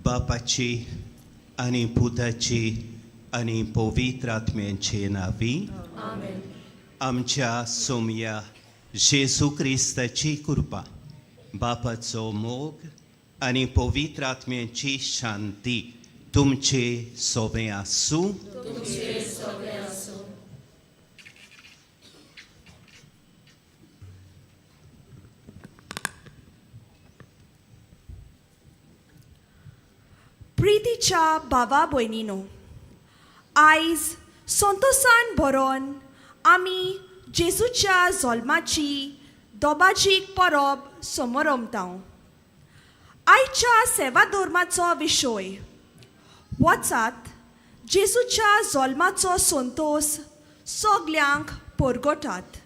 बापाची आनी पुताची आनी पवित्र आत्म्यांचे नांवी. आमेन. आमच्या सोमया जेजू क्रिस्ताची कृपा, बापाचो मोग आनी पवित्र आत्म्याची शांती तुमचे सोबें आसूं. तुमचे सोबें आसूं. प्रितीच्या भावा भयणीनो, आयज संतोसान भरोन आमी जेजूच्या जल्माची दोबाजीक परब समरमता. आयच्या सेवा धर्माचो विशय, वचात, जेजूच्या जल्माचो संतोस सगल्यांक परगटात.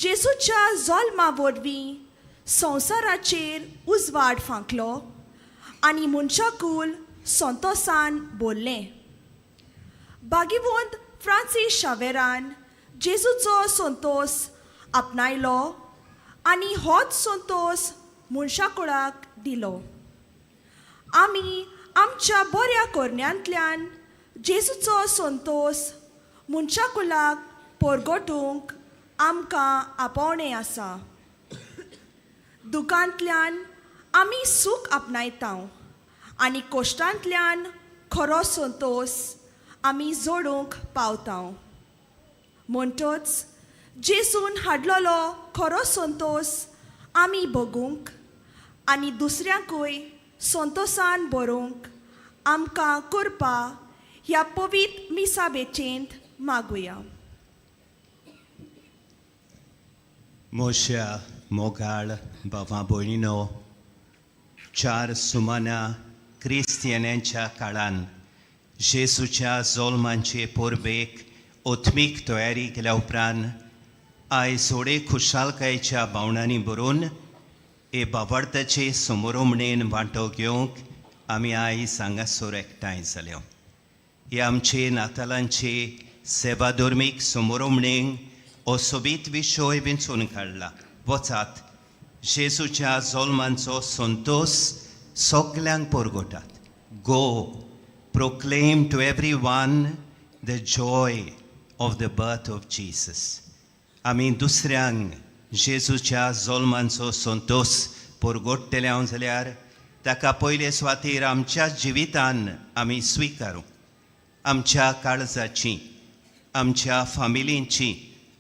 जेजूच्या जल्मा वरवीं संवसाराचेर उजवाड फांकलो आनी मनशाकूल संतोसान बोल्लें. भागीवंत फ्रांसीस शावेरान जेजूचो संतोस आपणायलो आनी होच संतोस मनशाकुळाक दिलो. आमी आमच्या बऱ्या करण्यांतल्यान जेजूचो संतोस मनशाकुलाक परगटूंक आमकां आपोवणें आसा. दुकांतल्यान आमी सूख आपणायता आनी कोश्टांतल्यान खरो संतोस आमी जोडूंक पावता. म्हणटच जेजून हाडलेलो खरो संतोस आमी भोगूंक आनी दुसऱ्यांकूय संतोसान बरोवंक आमकां करपा ह्या पवित्र मिसा बेचेंत मागुया. म्हज्या मोगाळ भावा भयणीनो, चार सुमाना क्रिस्तियनांच्या काळान जेजूच्या जल्माचे परबेक ओथमीक तयारी केल्या उपरांत आयज सोडे खुशालकायेच्या भावनांनी भरून हे बावडताचे समोरमणेन वांटो घेवंक आमी आयज हांगासर एकठांय जाल्या. हे आमचे नातालांचे सेवा धर्मीक समोरमणेक हो सोबीत विशय वेंचून काडला, वचात, जेजूच्या जल्मांचो संतोस सगल्यांक परगटात. Go, proclaim to everyone the joy of the birth of Jesus. आमी दुसऱ्यांक जेजूच्या जल्मांचो संतोस परगट्टले हांव जाल्यार ताका पयले सुवातेर आमच्या जिवितान आमी स्विकारूं. आमच्या काळजाची, आमच्या फामिलींची,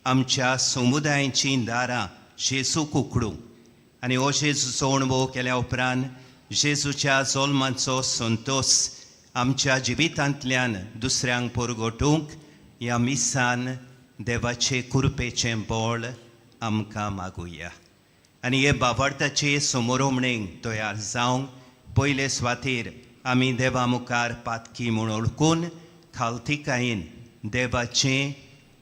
आमच्या समुदायांची दारां जेजूक उकडूं आनी हो जेजूचो अणभव केल्या उपरांत जेजूच्या जल्माचो संतोस आमच्या जिवितांतल्यान दुसऱ्यांक परगटूंक ह्या मिसान देवाचे कृपेचें बळ आमकां मागुया. आनी हे बावडताचे समोरमणेक तयार जावंक पयले सुवातेर आमी देवा मुखार पातकी म्हूण वळखून खालतिकायेन देवाचें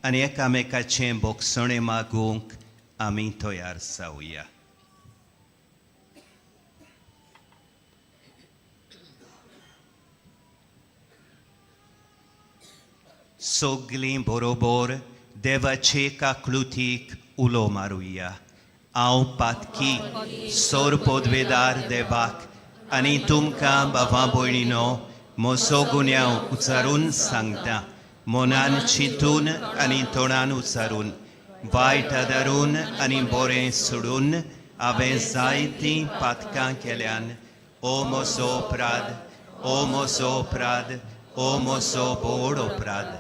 आनी एकामेकाचें भोगसणें मागूंक आमी तयार जावया. सगलीं बरोबर देवाचे काकळुतीक उलो मारुया. हांव पातकी सोर पदवेदार देवाक आनी तुमकां भावा भयणीनो म्हजो गुन्यांव उचारून सांगता. मनान चिंतून आनी तोंडान उचारून, वायट आदारून आनी बरें सोडून हांवें जायतीं पातकां केल्यान. ओ म्हजो अपराध, ओ म्हजो अपराध, ओ म्हजो बोड अपराध.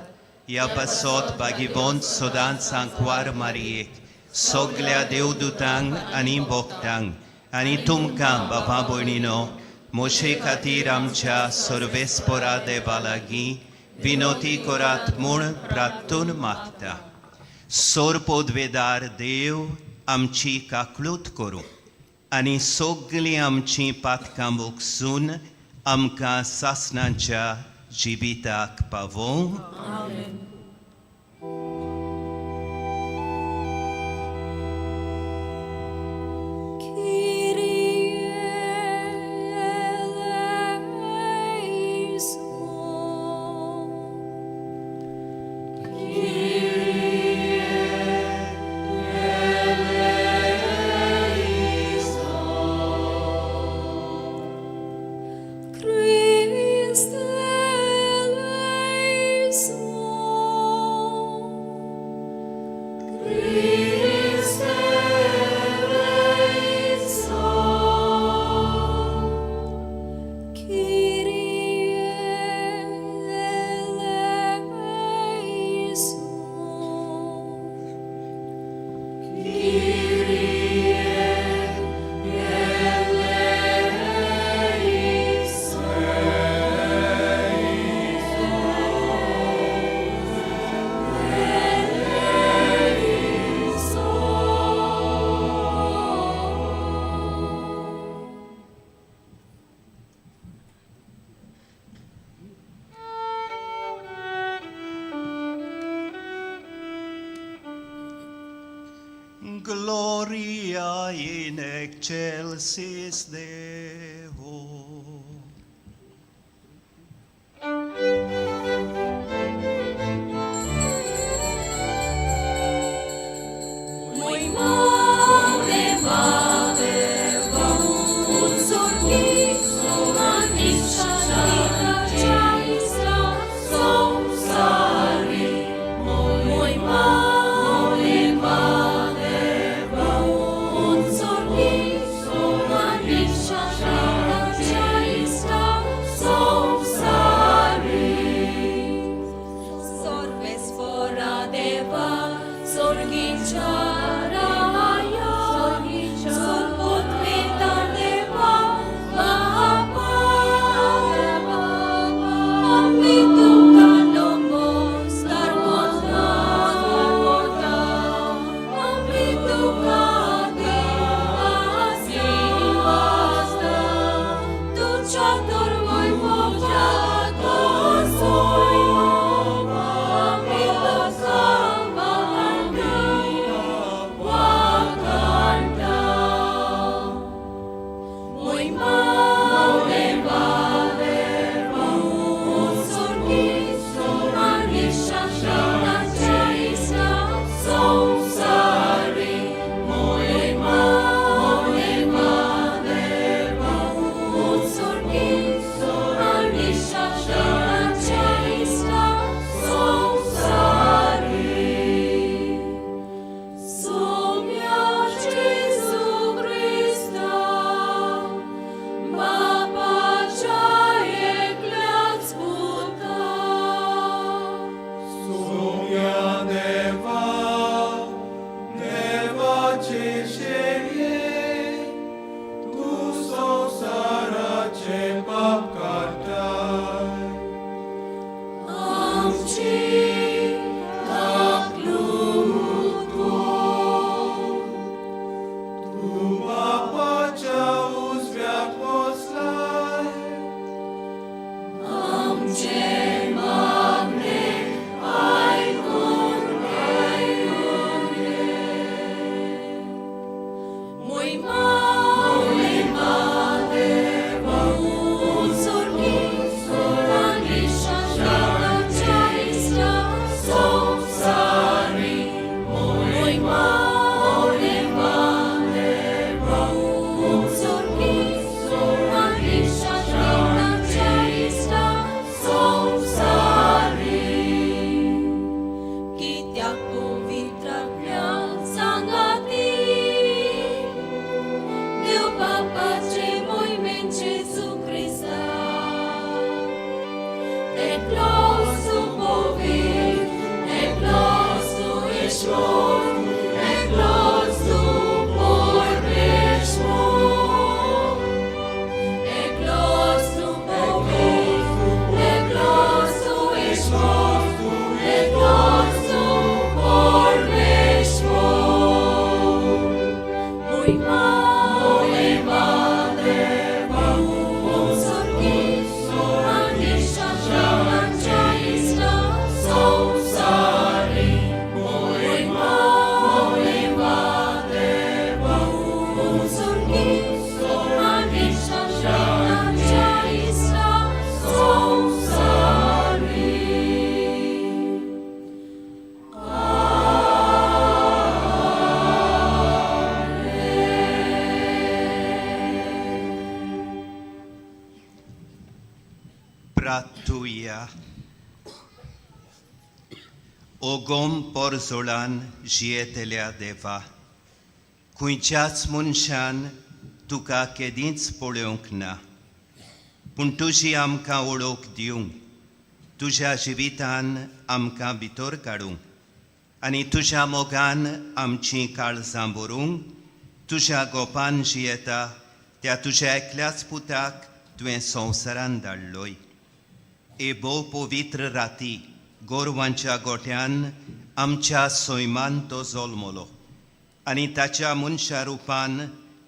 ह्या पासत भागीवंत सदांच सांकवार मारयेक, सगल्या देवदूतांक आनी भक्तांक आनी तुमकां बाबा भयणीनो म्हजे खातीर आमच्या सर्वेस्परा देवा लागीं विनोती करात म्हूण प्रार्थून मागता. सोर पदवेदार देव आमची काकळूत करूं आनी सगलीं आमचीं पातकां भोगसून आमकां सासणाच्या जिविताक पावोवं. आमेन. Kyrie eleison. Gloria in excelsis Deo. प्रार्थुया. ओगोम पोरजोळान जियेतल्या देवा, खंयच्याच मनशान तुका केदींच पळोवंक ना, पूण तुजी आमकां वळख दिवंक, तुज्या जिवितान आमकां भितर काडूंक आनी तुज्या मोगान आमचीं काळजां भरूंक तुज्या गोपान जियेता त्या तुज्या एकल्याच पुताक तुवें संवसारान धाडलोय. ए भोव पवित्र राती गोरवांच्या गोठ्यान आमच्या सैमान तो जल्मलो आनी ताच्या मनशा रुपान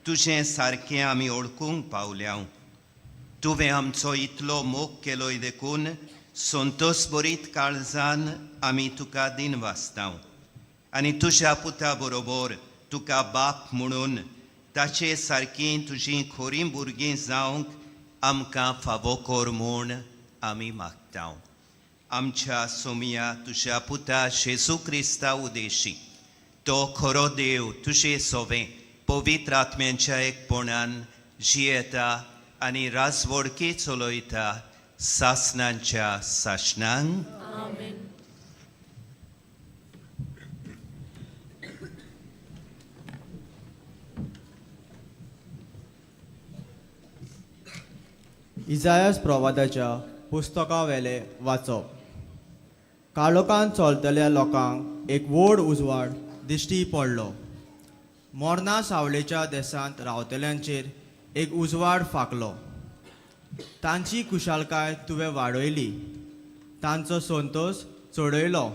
तुजें सारकें आमी वळखूंक पावल्या. तुवें आमचो इतलो मोग केलोय देखून संतोस बरीत काळजान आमी तुका दिनवासता आनी तुज्या पुता बरोबर तुका बाप म्हणून ताचे सारकीं तुजीं खोरीं भुरगीं जावंक आमकां फावो कर म्हूण आमी मागता. आमच्या सोमिया तुज्या पुता जेजू क्रिस्ता उदेशी तो खरो देव तुजे सोवे पवित्र आत्म्यांच्या एकपणान जियेता आनी राजवडकी चलयता सासनांच्या सासणांक. आमेन. इजायस प्रवादाच्या पुस्तकावेले वाचप. काळोखान चलतल्या लोकांक एक व्हड उजवाड दिश्टी पडलो. मोर्ना सावळेच्या देसांत रावतल्यांचेर एक उजवाड फांकलो. तांची खुशालकाय तुवें वाडयली, तांचो संतोस चडयलो.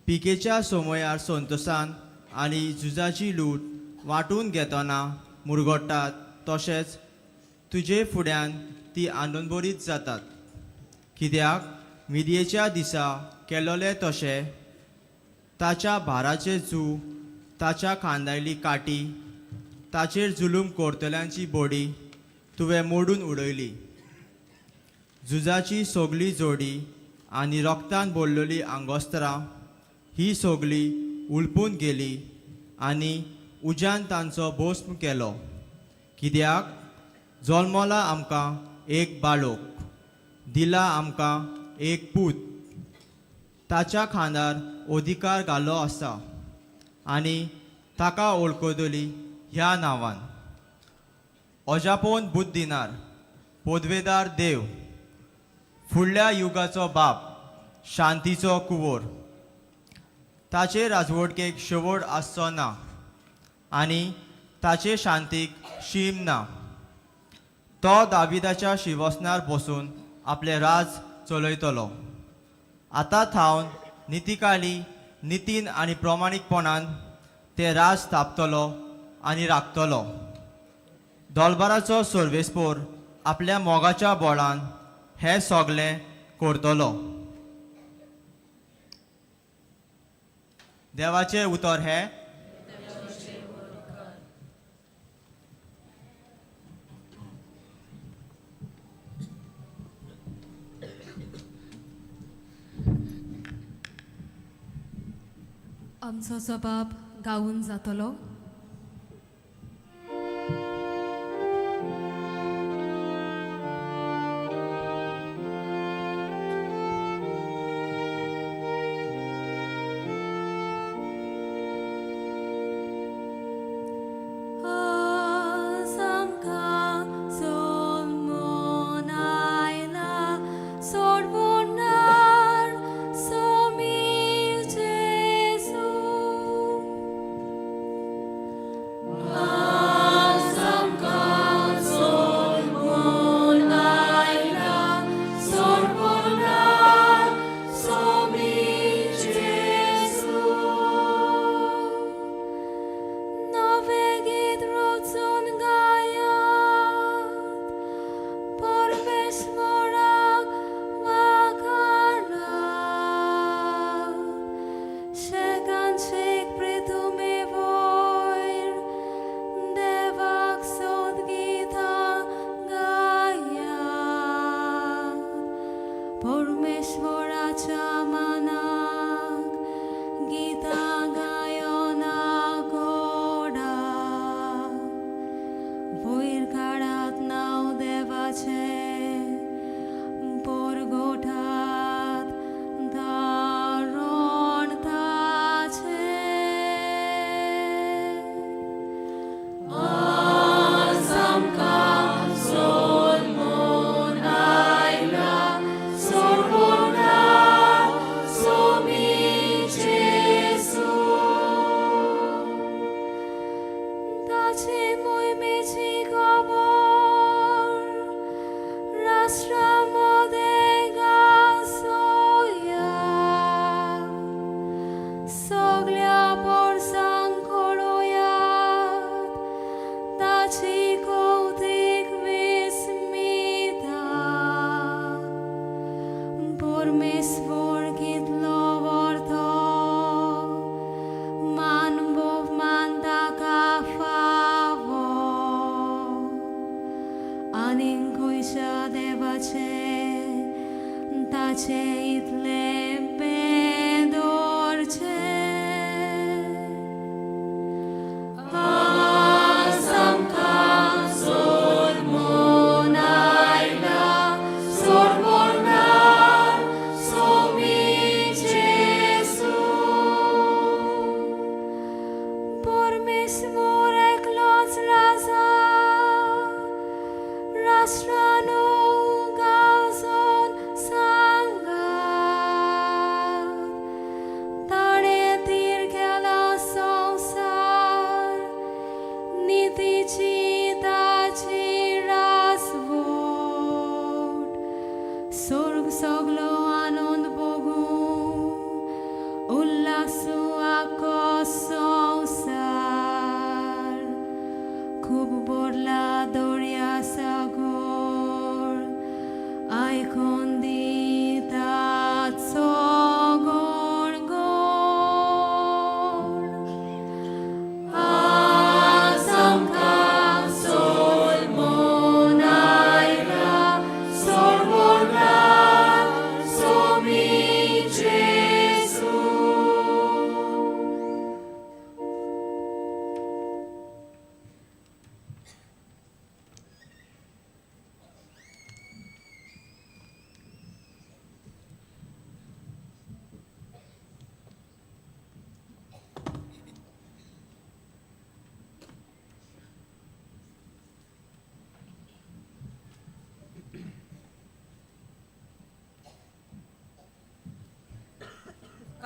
पिकेच्या समयार संतोसान आनी झुजाची लूट वांटून घेतना मुरगट्टात, तशेंच तुजे फुड्यान ती आनंदभरीत जातात. कित्याक मिदयेच्या दिसा केलोले तशें ताच्या भाराचे जू, ताच्या खांदायली काटी, ताचेर जुलूम करतल्यांची बोडी तुवें मोडून उडयली. झुजाची सगली जोडी आनी रोगतान भरलेली आंगोस्त्रां ही सगली उलपून गेली आनी उज्यान तांचो भस्म केलो. कित्याक जल्मला आमकां एक बाळोक, दिला आमकां एक पूत, ताच्या खांदार अधिकार घालो आसा आनी ताका वळखतली ह्या नांवान. अजापोन बुद्दिनार, पदवेदार देव, फुडल्या युगाचो बाप, शांतीचो कुंवर. ताचे राजवटकेक शेवट आसचो ना आनी ताचे शांतीक शीम ना. तो दाविदाच्या शिवसनार बसून आपलें राज चलयतलो. आतां थावन नितिकाली नितीन आनी प्रमाणीकपणान ते राज स्थापतलो आनी राखतलो. दोलबाराचो सर्वेस्पोर आपल्या मोगाच्या बोळान हें सगलें करतलो. देवाचें उतर हें. आमचो जबाब गावून जातलो. आज आमकां जल्मून आयला सोडवणार सोमी जेजू. आज आमकां जल्मून आयला सोडवणार सोमी जेजू. नवें गीत रचून गायात, परमेश्वराक वाखाणात. शेकानशेक प्रितुमे वयर देवाक सोद गितां गायात. परमेश्वराच्या मनाक गितां गायना गोडा. वयर काडात नांव देवाचें, परगोटात दारण ताचें. आज आमकां जल्मून आयला सोडवणार सोमी जेजू. ताचे मोहिमेची खबर राष्ट्रां मदें गाजोया. सगल्या पोरसांक कळोयात ताची कौतीक विस्मिता. परमेश्वर कितलो व्हडलो, मान ताचे इतलें बेदोरचें. आज आमकां सोलमून आयला सोडमोडणार सोमी जेजू. परमेश्वर एकलोच राजा, राष्ट्रानो गावजोन सांगात. ताणें तीर केला संवसार, नितीची ताची राजवट. स्वर्ग सगलो आनंद भोगूं, उल्हासू आख्खो संवसार. खूब भरला दर्या सागर, आयकून दिताचो गणगण. आज आमकां सोलमून आयला सोडमोडणार सोमी जेजू.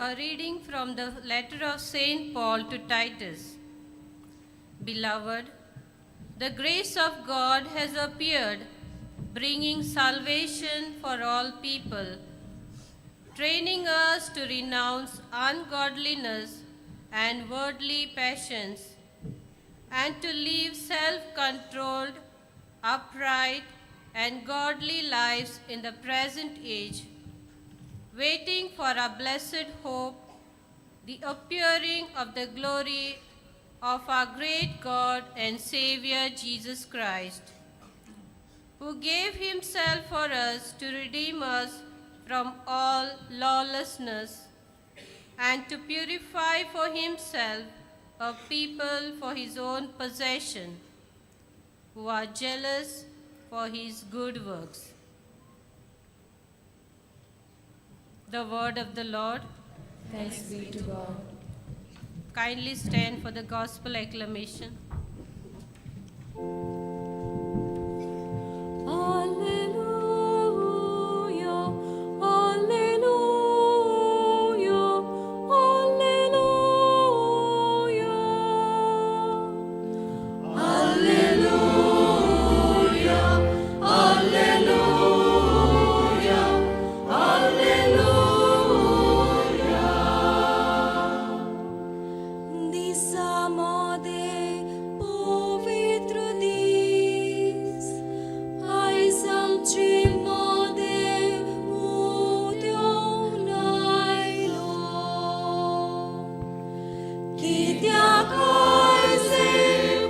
A reading from the letter of St. Paul to Titus. Beloved, the grace of God has appeared, bringing salvation for all people, training us to renounce ungodliness and worldly passions, and to live self controlled, upright, and godly lives in the present age, waiting for our blessed hope, the appearing of the glory of our great God and Savior Jesus Christ, who gave himself for us to redeem us from all lawlessness and to purify for himself a people for his own possession, who are jealous for his good works. The word of the Lord. Thanks be to God. Kindly stand for the gospel acclamation. Alleluia, Alleluia, Alleluia. Alleluia, Alleluia, Alleluia. दिसा मोदे पवित्र दीस, आयज आमचे मोदे उदेवन आयलो. कित्याक आयज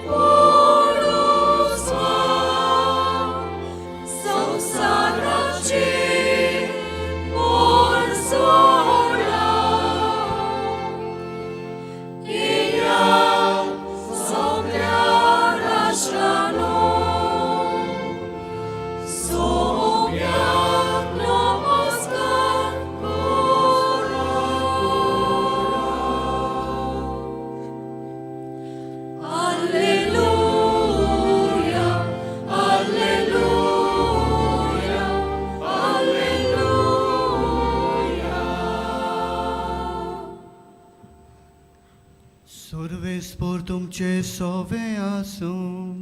पडूस्वा संवसाराचे मोड सोडला. येया सगळ्या राष्ट्रांनो, सोम्याक नमस्कार करा. Alleluia, Alleluia, Alleluia. सर्वेस्पोर तुमचे सोवे आसूं.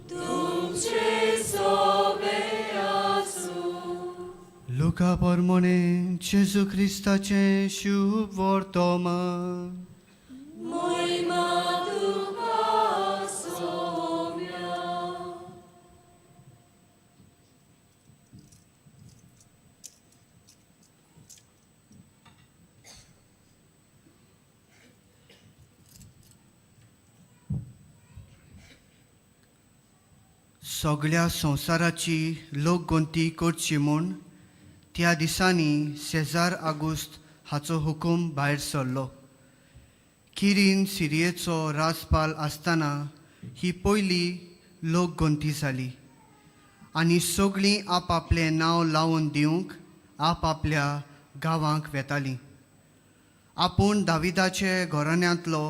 तुमचे सोबे आसूं. लुका परमणे जेजू क्रिस्ताचें शुभ वर्तमान. मोहिमा तुका सोम्या. सगळ्या संवसाराची लोकगंती करची म्हूण त्या दिसांनी सेजार आगुस्त हाचो हुकूम भायर सरलो. किरीन सिरियेचो राजपाल आसतना ही पयली लोकगंती जाली आनी सगळीं आपआपलें नांव लावन दिवंक आपआपल्या गांवांक वेतालीं. आपूण दाविदाचे घराण्यांतलो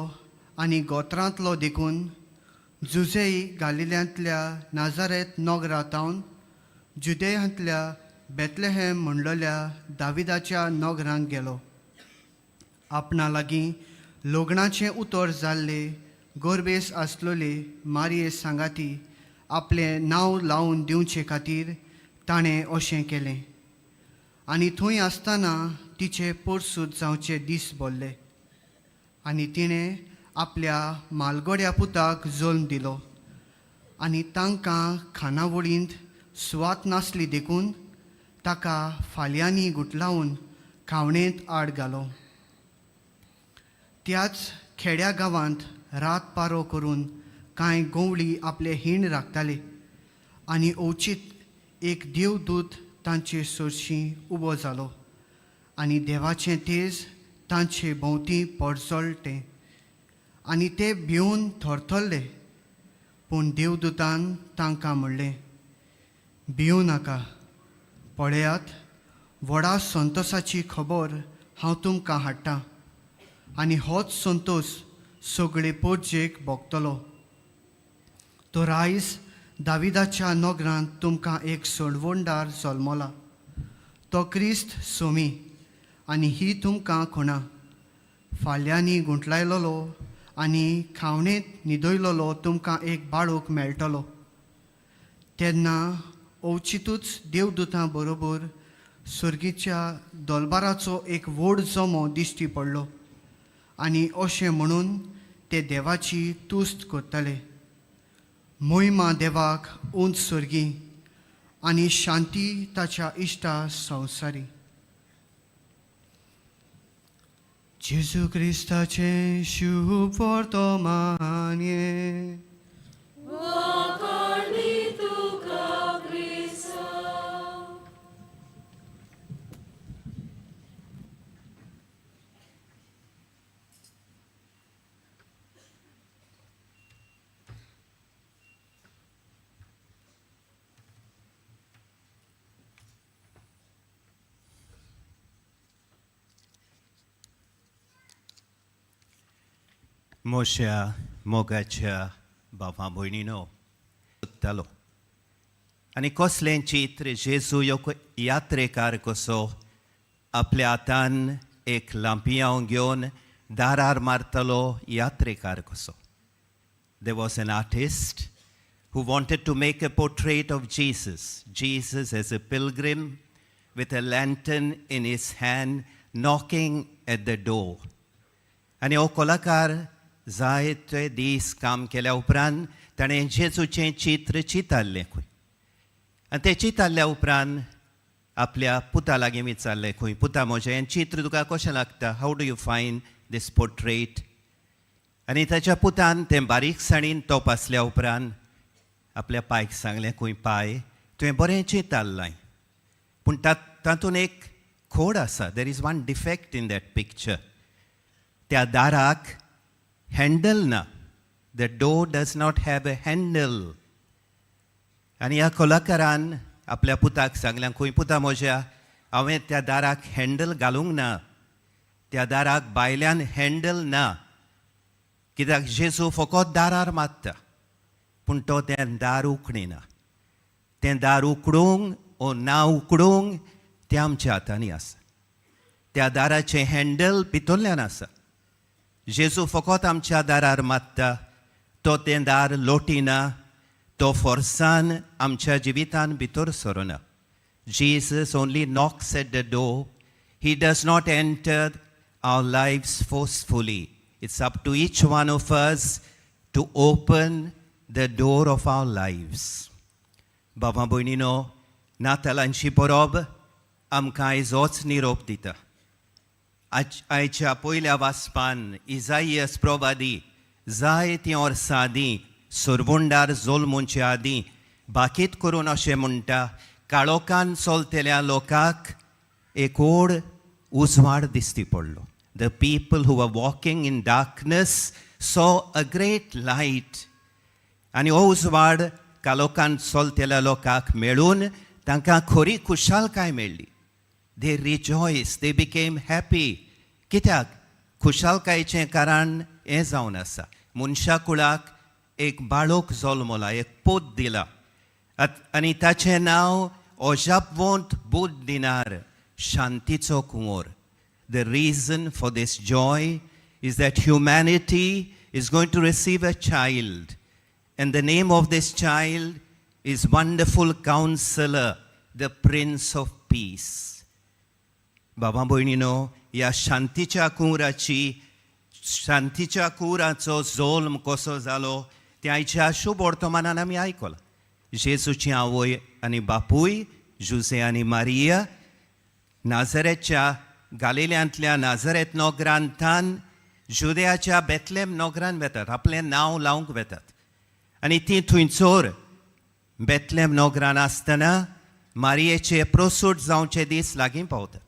आनी गोत्रांतलो देखून जुझेई गालिल्यांतल्या नाजारेत नगरांतावन जुदेयांतल्या बेतलेहेम म्हणलेल्या दाविदाच्या नगरांत गेलो. आपणा लागीं लग्नाचें उतर जाल्ले गोरबेस आसलेले मारये सांगाती आपलें नांव लावन दिवचे खातीर ताणें अशें केलें. आनी थंय आसतना तिचे परसूत जावचे दीस भरले आनी तिणें आपल्या मालगोड्या पुताक जल्म दिलो. आनी तांकां खानावळींत सुवात नासली देखून ताका फाल्यांनी गुटलावन खावणेंत आड घालो. त्याच खेड्या गांवांत रात पारो करून कांय गवळी आपले हीण राखताले आनी अवचीत एक देवदूत तांचे सरशीं उबो जालो आनी देवाचें तेज तांचे भोंवती परजळटें आनी ते भिवन थरथरले. पूण देवदूतान तांकां म्हणलें, भिवू नाका, पळयात व्हडा संतोसाची खबर हांव तुमकां हाडटा आनी होच संतोस सगळे पोटजेक भोगतलो. तर आयज दाविदाच्या नगरांत तुमकां एक सोडवणदार जल्मला, तो क्रिस्त सोमी. आनी ही तुमकां खुणा, फाल्यांनी गुंठलायलेलो आनी खावणेंत न्हिदयलेलो तुमकां एक बाळूक मेळटलो. तेन्ना अवचितूच देवदूतां बरोबर सर्गीच्या दलबाराचो एक व्हड जमो दिश्टी पडलो आनी अशें म्हणून ते देवाची तुस्त करताले, मोहिमा देवाक उंच सर्गी आनी शांती ताच्या इश्टा संवसारी. जेजू क्रिस्ताचें शुभ वर्तमान हें. वाखाणी तुका क्रिस्ता. मोश्या मोगाच्या बाबा भयणीनो सोदतालो आनी कसलें चित्र जेजू यात्रेकार कसो आपल्या हातान एक लांपियांव घेवन दारार मारतलो यात्रेकार कसो. There was an artist who wanted to make a portrait of Jesus. Jesus as a pilgrim with a lantern in his hand knocking at the door. आनी हो कलाकार जायते दीस काम केल्या उपरांत ताणें जेजूचें चित्र चितारलें खंय. आनी तें चितारल्या उपरांत आपल्या पुता लागीं विचारलें खंय, पुता म्हजें हें चित्र तुका कशें लागता, how do you find this portrait? आनी ताच्या पुतान तें बारीकसाणीन तपासल्या उपरांत आपल्या पायक सांगलें खंय, पाय तुवें बरें चितारलां, पूण तातूंत एक खोड आसा, there is one defect in that picture. त्या दाराक हँडल ना, the door does not have a handle. आनी ह्या कलाकारान आपल्या पुताक सांगलें खंय, पुता म्हज्या हांवें त्या दाराक हँडल घालूंक ना, त्या दाराक भायल्यान हँडल ना, कित्याक जेजू फकत दारार मारता पूण तो तें दार उखणिना. तें दार उकडूंक ओ ना उकडूंक तें आमच्या हातांनी आसा. त्या दाराचें हँडल भितरल्यान आसा. जेजू फकत आमच्या दारार मारता, तो तें दार लोटिना, तो फोर्सान आमच्या जिवितान भितर सरना. Jesus only knocks at the door. He does not enter our lives forcefully. It's up to each one of us to open the door of our lives. बाबा भयणीनो, नातालांची परब आमकां आयज होच निरोप दिता. आयच्या पयल्या वाचपान इजाइयस प्रवादी जायतीं वर्सां आदीं सरवंडार जल्मुच्या आदीं बाकीत करून अशें म्हणटा, काळोखान चलतल्या लोकांक एक व्हड उजवाड दिश्टी पडलो. The people who are walking in darkness saw a great light. आनी हो उजवाड कालोकान चलतल्या लोकांक मेळून तांकां खरी खुशालकाय मेळ्ळी. They rejoice, they became happy. कित्याक खुशालकायेचें कारण हें जावन आसा, मनशा कुळाक एक बाळक जल्मला, एक पोत दिला आनी ताचें नांव अजापवंत बूद दिणार, शांतीचो कुंवर. The reason for this joy is that humanity is going to receive a child. And the name of this child is Wonderful Counselor, the Prince of Peace. बाबा भयणीनो, ह्या शांतीच्या कुंवराची शांतीच्या कुंवराचो जल्म कसो जालो तें आयच्या शुभ वर्तमानान आमी आयकलां. जेजूची आवय आनी बापूय जुजे आनी मारिया नाझरेच्या गालिल्यांतल्या नाझरेत नगरांतान जुदयाच्या बेतलेम नगरान वेतात, आपलें नांव लावंक वेतात. आनी ती थंयसर बेतलेम नगरान आसतना मारयेचे प्रोसूट जावचे दीस लागीं पावतात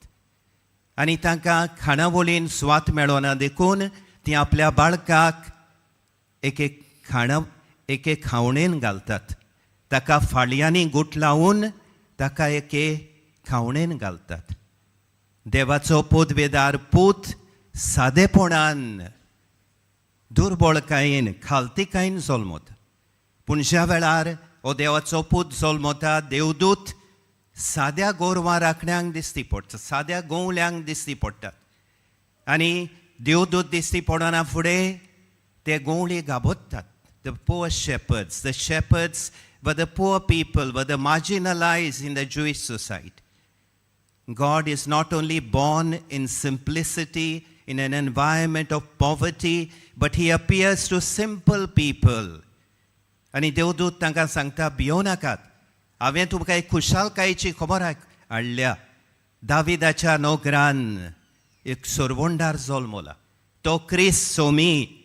आनी तांकां खाणावळीन सुवात मेळना, देखून ती आपल्या बाळकाक एक एक खाणा एके खावणेन घालतात. ताका फाळयांनी गुटलावन ताका एके खावणेन घालतात. देवाचो पदवेदार पूत सादेपणान, दुर्बळकायेन, खालतीकायेन जल्मता. पूण ज्या वेळार हो देवाचो पूत जल्मता, देवदूत साद्या गोरवां राखण्यांक दिश्टी पडटा, साद्या गोवल्यांक दिश्टी पडटात. आनी देवदूत दिश्टी पडना फुडें ते गोवळी घाबरतात. The poor shepherds, the shepherds were the poor people, were the marginalized in the Jewish society. God is not only born in simplicity, in an environment of poverty, but he appears to simple people. आनी देवदूत तांकां सांगता, भियोव नाकात, हांवें तुमकां एक खुशालकायेची खबर हाडल्या. दाविदाच्या नोगरान एक सोरवंडार जल्मला, तो क्रिस्त सोमी.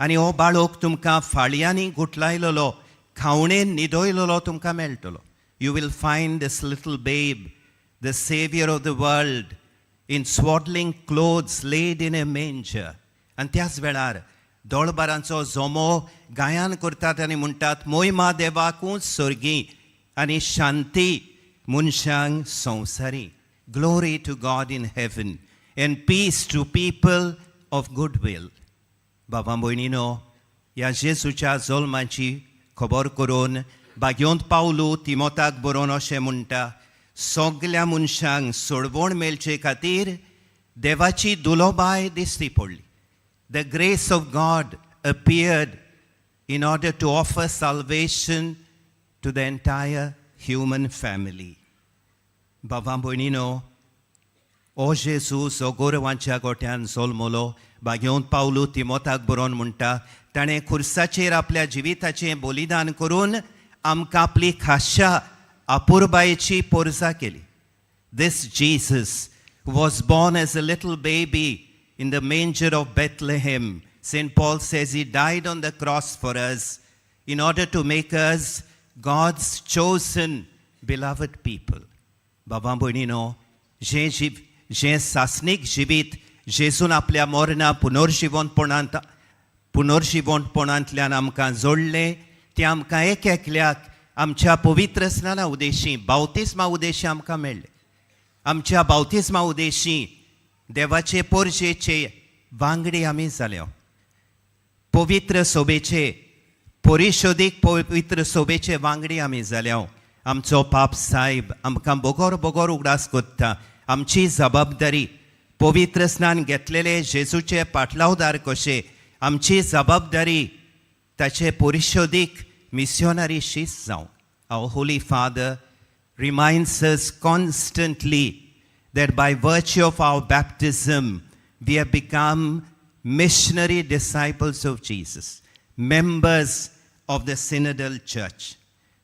आनी हो बाळक तुमकां फाळयांनी गुटलायलेलो, खावणेन न्हिदयलेलो तुमकां मेळटलो. You will find this little babe, the saviour of the world, in swaddling clothes, laid in a manger. आनी त्याच वेळार दोळबारांचो जोमो गायन करतात आनी म्हणटात, मोयमा देवाकूच सर्गी आनी शांती मनशांक संवसारी. Glory to God in heaven and peace to people of good will. बाबा भयणीनो, ह्या जेजूच्या जल्माची खबर करून भाग्योंत पावलू तिमोताक बरोवन अशें म्हणटा, सगल्या मनशांक सोडवण मेळचे खातीर देवाची दुलोबाय दिश्टी पडली. The grace of God appeared in order to offer salvation to the entire human family. बाबा भयणीनो, ओ जेजू जो गोरवांच्या गोट्यान जल्मलो, भाग्योंत पावलू तिमोताक बरोवन म्हणटा, ताणें खुर्साचेर आपल्या जिविताचें बलिदान करून आमकां आपली खाशा अपुरबायेची पोरसा केली. This Jesus was born as a little baby in the manger of Bethlehem, Saint Paul says he died on the cross for us in order to make us God's chosen beloved people. बाबा भयणीनो, जें जीव जें सासणीक जिवीत जेजून आपल्या मरणा पुनर्जिवंतपणांतल्यान आमकां जोडलें, तें आमकां एक एकल्याक आमच्या पवित्र स्नाना उदेशी, बावतिस्मा उदेशी आमकां मेळ्ळें. आमच्या बावतिस्मा उदेशी देवाचे पोरजेचे वांगडी आमी जाल्या. पवित्र सोबेचे परिशोदीक पवित्र सोबेचे वांगडी आमी जाल्या. आमचो पाप साहेब आमकां बोगोर बोगोर उगडास करता, आमची जबाबदारी पवित्र स्नान घेतलेले जेजूचे पाटलावदार कशे आमची जबाबदारी ताचे परिशोदीक मिस्योनरी शीस जावं. Our Holy Father reminds us constantly that by virtue of our baptism, we have become missionary disciples of Jesus, members of the synodal church.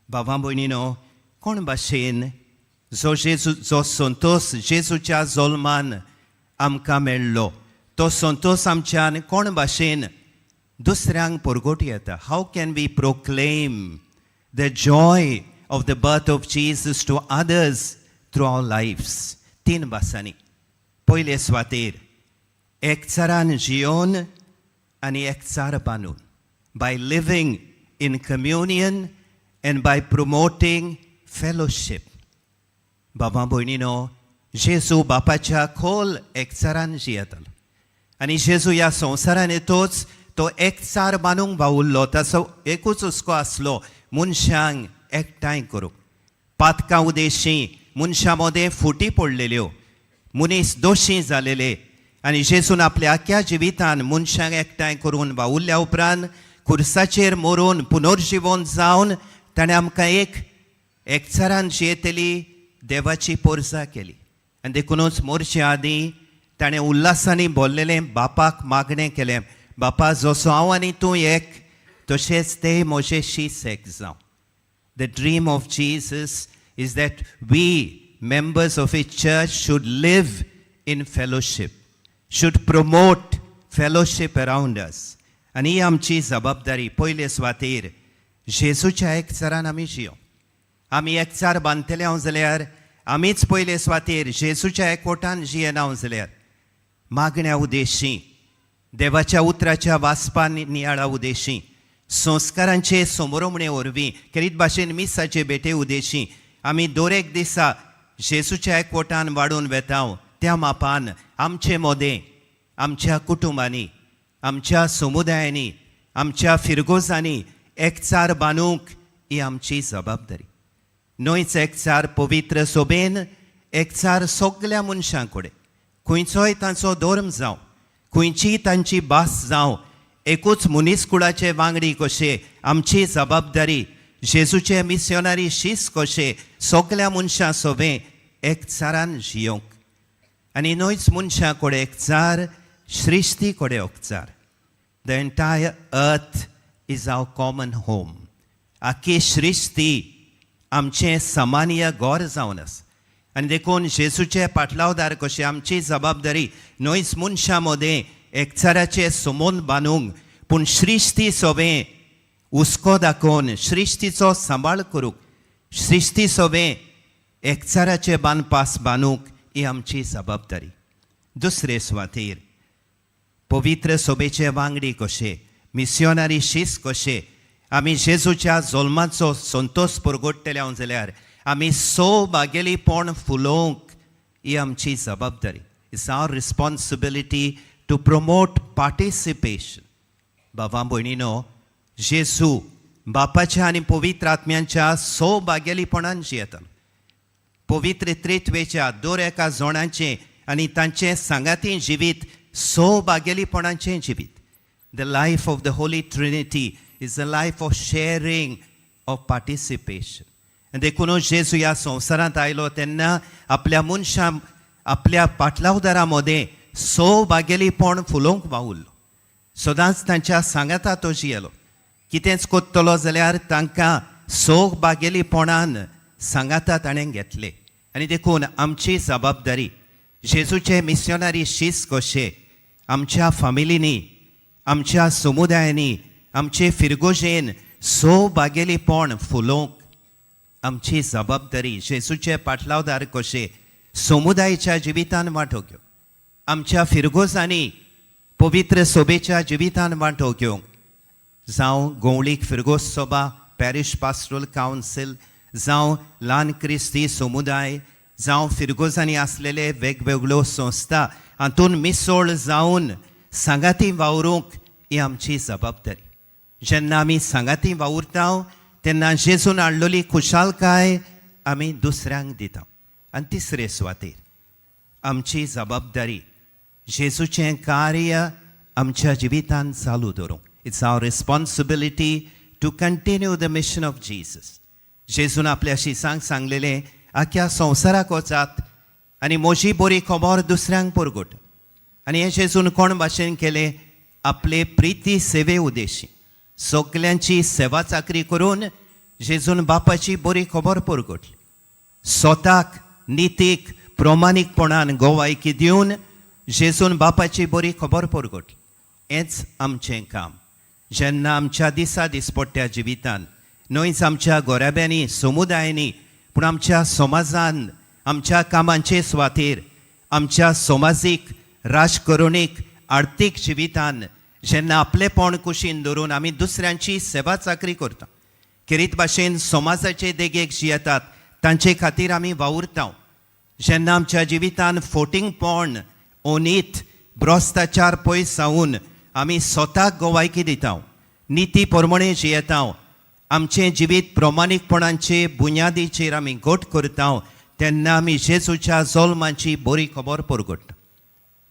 बाबा भयणीनो, कोण भाशेन जो जेजू जो संतोश जेजूच्या जल्मान आमकां मेळ्ळो, तो संतोश आमच्यान कोण भाशेन दुसऱ्यांक परगट येता? How can we proclaim the joy of the birth of Jesus to others through our lives? तीन भासांनी. पयले सुवातेर एकचारान जियोन आनी एकचार बांदून, by living in communion and by promoting fellowship. बाबा भयणीनो, जेजू बापाच्या खोल एकचारान जियेतालो आनी जेजू ह्या संवसारान येतोच तो एकचार बांदूंक वावुरलो. ताचो एकूच हुस्को आसलो, मनशांक एकठांय करूंक. पातकां उदेशी मनशां मदें फुटी पडलेल्यो, मनीस दोशी जालेले आनी जेजून आपल्या आख्या जिवितान मनशांक एकठांय करून वावुरल्या उपरांत खुर्साचेर मरून पुनर्जिवन जावन ताणें आमकां एक एकचारान जियेतली देवाची पोरसा केली. आनी देखुनूच मोरचे आदीं ताणें उल्हासांनी बोल्लेलें बापाक मागणें केलें, बापा, जसो हांव आनी तूं एक, तशेंच ते म्हजे शीस एक जावं. The dream of Jesus is that we, members of a church, should live in fellowship, should promote fellowship around us. आनी ही आमची जबाबदारी. पयले सुवातेर जेजूच्या एकचारान आमी जियो. आमी एकचार बांदतले हांव जाल्यार आमीच पयले सुवातेर जेजूच्या एकवटान जियेना जाल्यार, मागण्या उदेशी, देवाच्या उतराच्या वाचपा नियाळा उदेशी, संस्कारांचे समरोमणे वरवीं, खेरीत भाशेन मिसाचे भेटे उदेशी आमी दर एक दिसा जेजूच्या एकवटान वाडून वेता, त्या मापान आमचे मोदें, आमच्या कुटुंबांनी, आमच्या समुदायांनी, आमच्या फिरगोजांनी एकचार बांदूंक ही आमची जबाबदारी. न्हयच एकचार पवित्र सोबेन, एकचार सगल्या मनशां कडेन, खंयचोय तांचो धर्म जावं, खंयचीय तांची भास जावं, एकूच मनीसकुळाचे वांगडी कशे आमची जबाबदारी जेजूचे मिस्योनारी शीस कशे सगल्या मनशां सोबें एकचारान जियोंक. आनी न्हयच मनशां कडेन एकचार, सृश्टी कडेन एकचार. The entire earth is our common home. आख्खी सृश्टी आमचें सामान्य घर जावन आसा आनी देखून जेजूचे पाटलावदार कशे आमची जबाबदारी न्हयच मनशां मदें एकचाराचे समोन बांदूंक, पूण सृश्टी सोबें हुस्को दाखोवन सृश्टीचो सांबाळ करूंक, सृश्टी सोबें एकचाराचे बांदपास बांदूंक ही आमची जबाबदारी. दुसरे सुवातेर पवित्र सोबेचे वांगडी कशे, मिस्योनारी शीस कशे आमी जेजूच्या जल्माचो संतोश परगट्टले जाल्यार आमी सौभागेलीपण फुलोवंक ही आमची जबाबदारी. It's our responsibility to promote participation. बाबा भयणीनो, जेजू बापाच्या आनी पवित्र आत्म्यांच्या सौभागेलीपणान जियेतालो. पवित्र त्रित्वेच्या दर एका जणांचें आनी तांचें सांगाती जिवीत सौभागेलीपणाचें जिवीत. The life of the Holy Trinity is a life of sharing, of participation. आनी देखूनच जेजू ह्या संवसारांत आयलो तेन्ना आपल्या मनशां, आपल्या पाटलावदारां मदें सौभागेलीपण फुलोवंक वावुरलो. सदांच तांच्या सांगाता तो जियेलो. कितेंच कोत्तलो जाल्यार तांकां सौभागेलीपणान सांगाता ताणें घेतले. आनी देखून आमची जबाबदारी जेजूचे मिस्योनारी शीस कशे आमच्या फामिलींनी, आमच्या समुदायांनी, आमचे फिरगोजेन सौभागेलीपण फुलोवंक आमची जबाबदारी. जेजूचे पाटलावदार कशे समुदायाच्या जिवितान वांटो घेवंक, आमच्या फिरगोजांनी पवित्र सोबेच्या जिवितान वांटो घेवंक, जावं गोवळीक फिरगोज सभा, पॅरिश पास्टोरल कावन्सील जावं, ल्हान क्रिस्ती समुदाय जावं, फिरगोजांनी आसलेले वेगवेगळ्यो संस्था हातून मिसोळ जावन सांगाती वावरूंक ही आमची जबाबदारी. जेन्ना आमी सांगाती वावुरता तेन्ना जेजून हाडलेली खुशालकाय आमी दुसऱ्यांक दिता. आनी तिसरे सुवातेर आमची जबाबदारी जेजूचें कार्य आमच्या जिवितान चालू दवरूंक. It's our responsibility to continue the mission of Jesus. जेजून आपल्या शिसांक सांगलेलें, आख्या संवसाराक वचात आनी म्हजी बरी खबर दुसऱ्यांक परगट. आनी हें जेजून कोण भाशेन केलें? आपले प्रिती सेवे उदेशी सगल्यांची सेवा चाकरी करून जेजून बापाची बरी खबर परगटली. स्वताक नितीक प्रमाणीकपणान गोवायकी दिवन जेजून बापाची बरी खबर परगटली. हेंच आमचें काम. जेन्ना आमच्या दिसा दिसपट्ट्या जिवितान, न्हयच आमच्या घराब्यांनी, समुदायांनी, पूण आमच्या समाजान, आमच्या फिरगोजेन आमच्या कामांचे सुवातेर, आमच्या समाजीक, राजकरणीक, आर्थीक जिवितान जेन्ना आपलेपण कुशीन धरून आमी दुसऱ्यांची सेवा चाकरी करता, खेरीत भाशेन समाजाचे देगेक जियेतात तांचे खातीर आमी वावुरता, जेन्ना आमच्या जिवितान फोटिंगपण, ओनीत, भ्रश्टाचार पयस जावन आमी स्वताक गोवायकी दिता, निती प्रमाणे जियेता, आमचें जिवीत प्रमाणीकपणाचे बुन्यादीचेर आमी घट करता, तेन्ना आमी जेजूच्या जल्माची बरी खबर परगट्टा.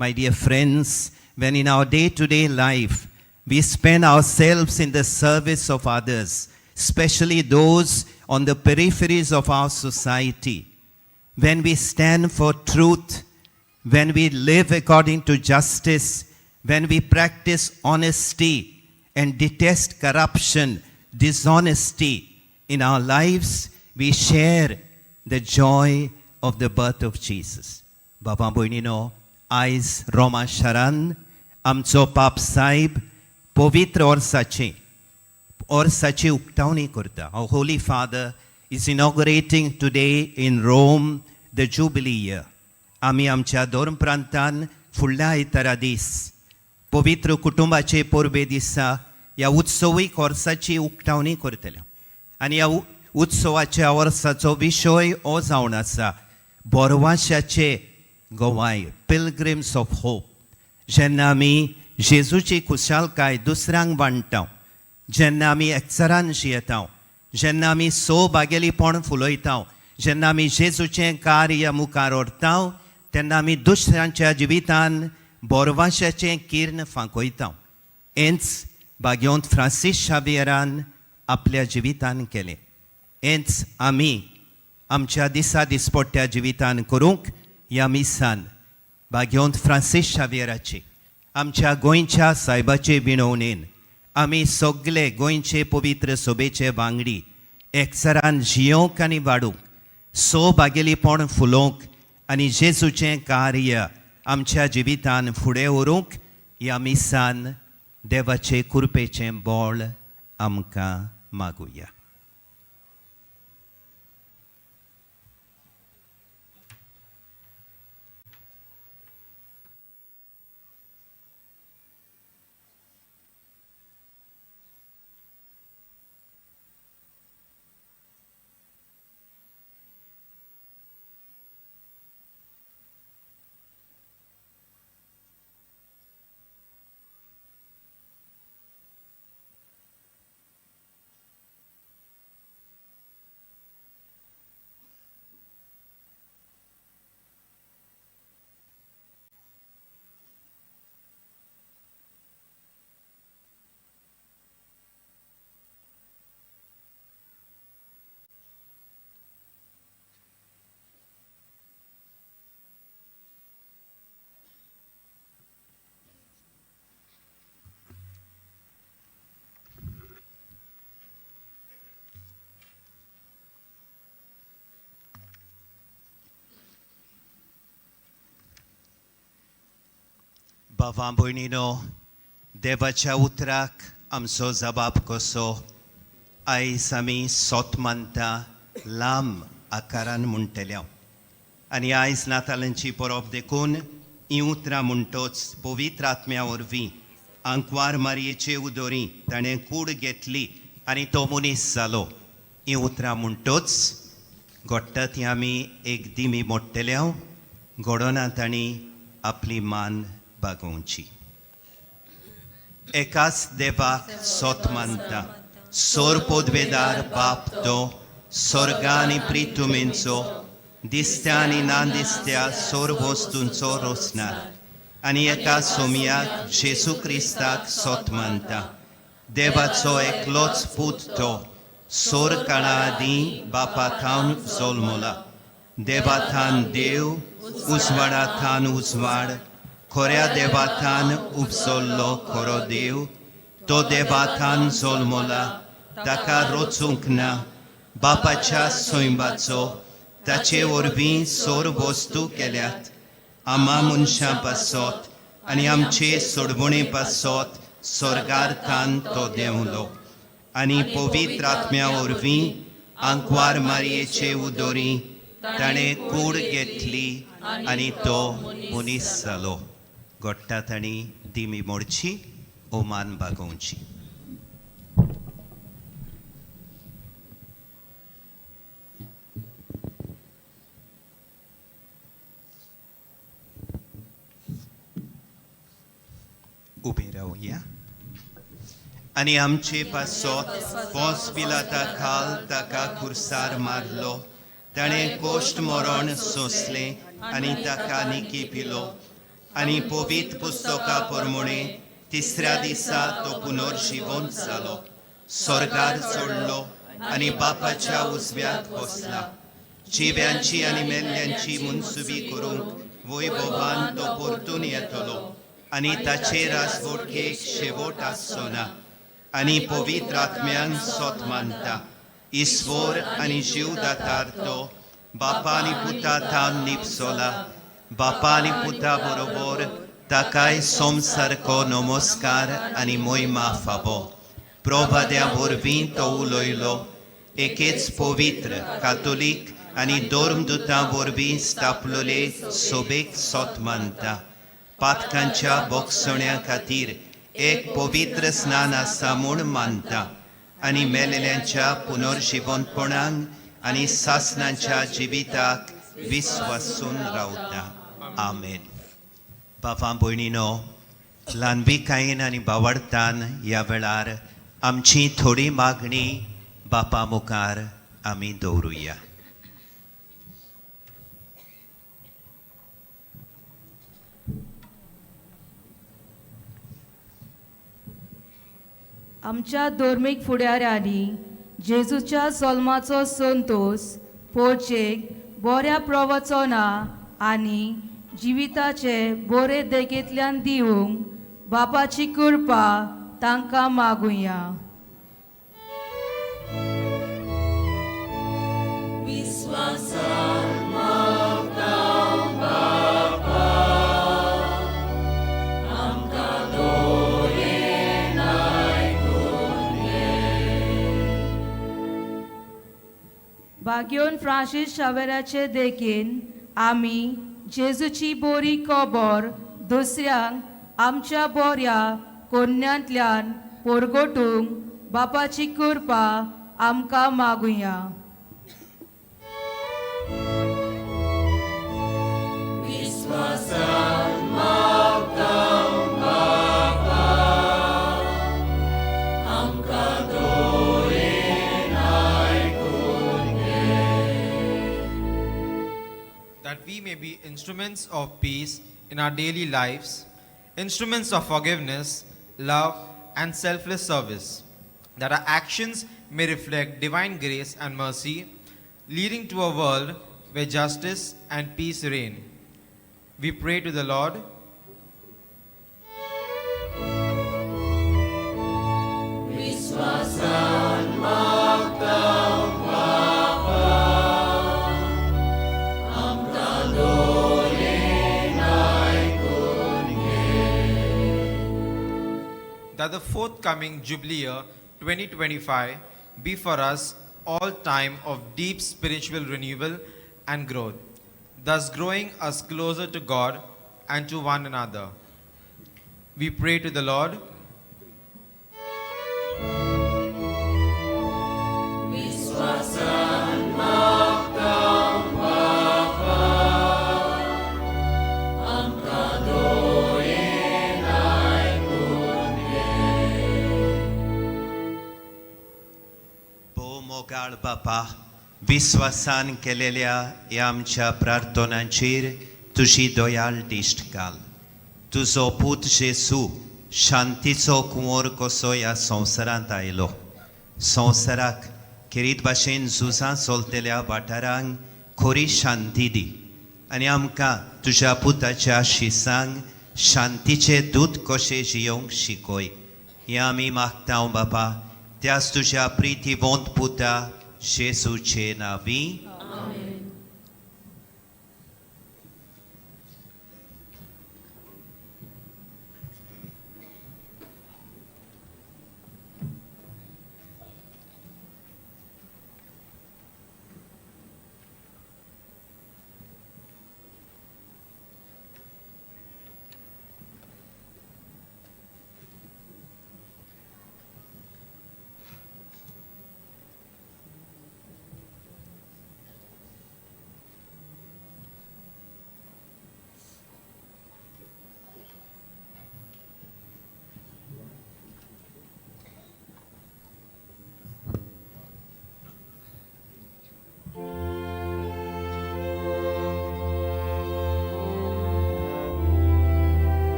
My dear friends, when in our day-to-day life we spend ourselves in the service of others, especially those on the peripheries of our society, when we stand for truth, when we live according to justice, when we practice honesty and detest corruption, dishonesty in our lives, we share the joy of the birth of Jesus. बाबा भयणीनो, आयज रोमा शारान आमचो पाप साहेब पवित्र वर्साची वर्साची उक्तावणी करता. Our Holy Father is inaugurating today in Rome the Jubilee Year. आमी आमच्या धर्म प्रांतान फुडल्या आयतारा दीस पवित्र कुटुंबाचे परबे दिसा ह्या उत्सवीक वर्साची उक्तावणी करतले आनी ह्या उत्सवाच्या वर्साचो विशय हो जावन आसा बोरवाशाचे गोवाय, पिलग्रिम्स ऑफ होप. जेन्ना आमी जेजूची खुशालकाय दुसऱ्यांक वांट्टा, जेन्ना आमी एकचारान जियेता, जेन्ना आमी सौभागेलीपण फुलयता, जेन्ना आमी जेजूचें कार्य मुखार व्हरता, तेन्ना आमी दुसऱ्यांच्या जिवितान बोरवाशाचें किर्ण फांकयता. हेंच भाग्यवंत फ्रांसीस शावियरान आपल्या जिवितान केलें. हेंच आमी आमच्या दिसा दिसपट्ट्या जिवितान करूंक ह्या मिसान भाग्यवंत फ्रांसीस शावियराची, आमच्या गोंयच्या सायबाचे विणवणेन आमी सगळे गोंयचे पवित्र सोबेचे वांगडी एकचारान जियोंक आनी वाडूंक, सौभागेलीपण फुलोवंक आनी जेजूचें कार्य आमच्या जिवितान फुडें व्हरूंक ह्या मिसान देवाचे कृपेचें बळ आमकां मागुया. बाबा भयणीनो, देवाच्या उतराक आमचो जबाब कसो आयज आमी सोत मानता लांब आकारान म्हणटले. आनी आयज नातालांची परब देखून हीं उतरां म्हणटोच पवित्र आत्म्या वरवीं आंकवार मारयेचे उदोरी ताणें कूड घेतली आनी तो मनीस जालो. हीं उतरां म्हणटोच घडटा ती आमी एक दिमी मोडटले, घडोना तांणी आपली मान बागोवची. एकाच देवाक सोत मानता, सोर पोदवेदार बाप तो स्वर्गा आनी प्रितुमेंचो, दिसत्या आनी ना दिसत्या सोर वस्तूंचो रोसणार, आनी एका सोमयाक जेजू क्रिस्ताक सोत मानता, देवाचो एकलोच पूत तो सोर काळा आदीं बापा थावन जल्मला, देवा थान देव, उजवाडा थान उजवाड, खोऱ्या देवाथान उपसल्लो खरो देव, तो देवाथान जल्मला, ताका रोचूंक ना, बापाच्या सैंबाचो, ताचे वरवीं सोर वस्तू केल्यात, आमा मनशां पासत आनी आमचे सोडवणे पासत स्वर्गार थान तो देंवलो आनी पवित्र आत्म्या वरवीं आंकवार मारयेचे उदोरी ताणें कूड घेतली आनी तो मनीस जालो. घडटा तांणी दिमी मोडची, ओमान बागोवची. उबे रावया. आनी आमचे पासत पोस पिलाता खाल ताका खुर्सार मारलो. ताणें कोश्ट मरण सोंसलें आनी ताका निकी पिलो. आनी पवित्र पुस्तका प्रमाणे तिसऱ्या दिसा तो पुनर्जिवंत जालो, स्वर्गार चडलो आनी बापाच्या उजव्याक बसला. जिव्यांची आनी मेल्ल्यांची मुनसुबी करूंक वैभवान तो परतून येतलो आनी ताचे राजवटकेक शेवट आसचो ना. आनी पवित्र आत्म्यान सोत मानता, ईश्वर आनी जीवदातार तो बापा आनी पुता थावन निपसोला. बापा आनी पुता बरोबर ताकाय सोमसारको नमस्कार आनी मोहिमा फावो. प्रभाद्या वरवीं तो उलयलो. एकेच पवित्र कातोलीक आनी धर्मदुतां वरवीं स्थापलोले सोबेक सोत मानता. पातकांच्या बोगसण्या खातीर एक पवित्र स्नान आसा म्हूण मानता आनी मेलेल्यांच्या पुनर्जिवंतपणाक आनी सासनाच्या जिविताक विस्वासून रावता. आमेन. बाबा भयणीनो, ल्हानविकायेन आनी बावडतान ह्या वेळार आमची थोडी मागणी बापा मुखार आमी दवरुया. आमच्या धर्मीक फुडाऱ्यांनी जेजूच्या सोल्माचो संतोश पोळचेक बऱ्या प्रवचना आनी जिविताचे बरे देगेंतल्यान दिवंक बापाची कृपा तांकां मागुया. बाग्योन फ्रांसीस शावेराचे देखीन आमी जेजूची बोरी खबर दुसऱ्यांक आमच्या बोऱ्या कोन्यांतल्यान पोरगोटूंक बापाची कृपा आमकां मागुया. That we may be instruments of peace in our daily lives, instruments of forgiveness, love, and selfless service, that our actions may reflect divine grace and mercy, leading to a world where justice and peace reign. We pray to the Lord. That the forthcoming Jubilee year 2025 be for us all time of deep spiritual renewal and growth, thus growing us closer to God and to one another. We pray to the Lord. भोव मोगाळ बापा, विस्वासान केलेल्या ह्या आमच्या प्रार्थनांचेर तुजी दयाळ दिश्ट घाल. तुजो पूत जेसू शांतीचो कुंवर कसो ह्या संवसारांत आयलो, संवसाराक खेरीत भाशेन झुजां चलतल्या वाठारांक खरी शांती दी आनी आमकां तुज्या पुताच्या शिसांक शांतीचे दूत कशें जियोवंक शिकय. हें आमी मागता बापा, त्याच तुज्या प्रितीवंत पुता जेजूचे नांवी.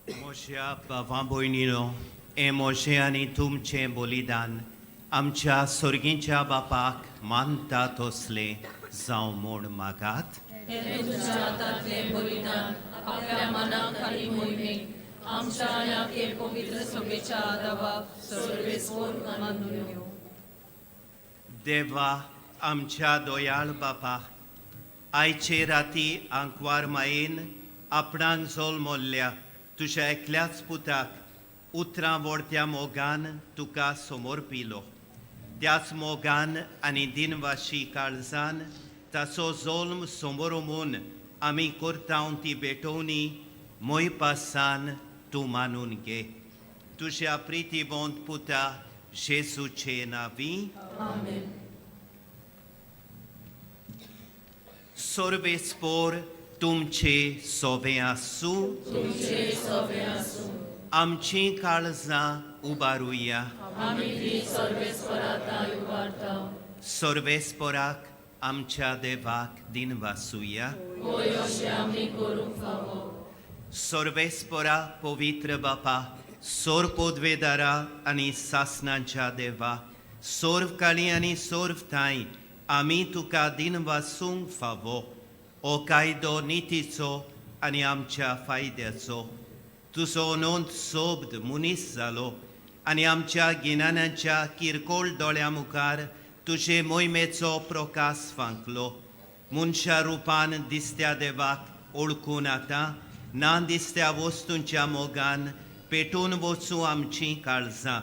म्हज्या भावा भयणीनो, हें म्हजें आनी तुमचें बलिदान आमच्या सर्गीच्या बापाक मानता तसलें जावं म्हूण मागात. हें तुमच्या हातांतलें बलिदान आपल्या मनाक आनी मोहिमेक आमच्या आनी आपले पवित्र सभेच्या आदाबाक सर्वेस्पोर मानून घेवं. देवा आमच्या दोयाळ बापा, आयचे राती आंकवार मायेन आपणाक जल्मल्ल्या तुज्या एकल्याच पुताक उतरां वोडत्या मोगान तुका समोर पिलो. त्याच मोगान आनी दिनवाशी काळजान ताचो जल्म समोर म्हूण आमी करता ती भेटोवणी मोयपासान तूं मानून घे. तुज्या प्रितीवंत पुता जेजूचे नांवी. सर्वेस्पोर तुमचे सोबें आसूं. आमचीं काळजां उबारुया. सर्वेस्पोराक आमच्या देवाक दिनवासुया. सर्वेस्पोरा पवित्र बापा, सोर पोदवेदारा आनी सासनाच्या देवा, सोर्व काळी आनी सोर्व थांय आमी तुका दिनवासूंक फावो. हो कायदो नितीचो आनी आमच्या फायद्याचो. तुजो अनंत सोब्द मनीस जालो आनी आमच्या गिन्यानाच्या किरकोळ दोळ्या मुखार तुजे मोहिमेचो प्रकाश फांकलो. मनशा रुपान दिसत्या देवाक ओळखून आतां ना दिसत्या वस्तूंच्या मोगान पेटून वचूं आमचीं काळजां.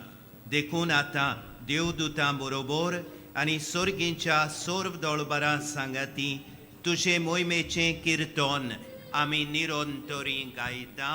देखून आतां देवदूतां बरोबर आनी सर्गींच्या सर्व दळबरां सांगाती तुजे मोहिमेचें किर्तन आमी निरंतरी गायता.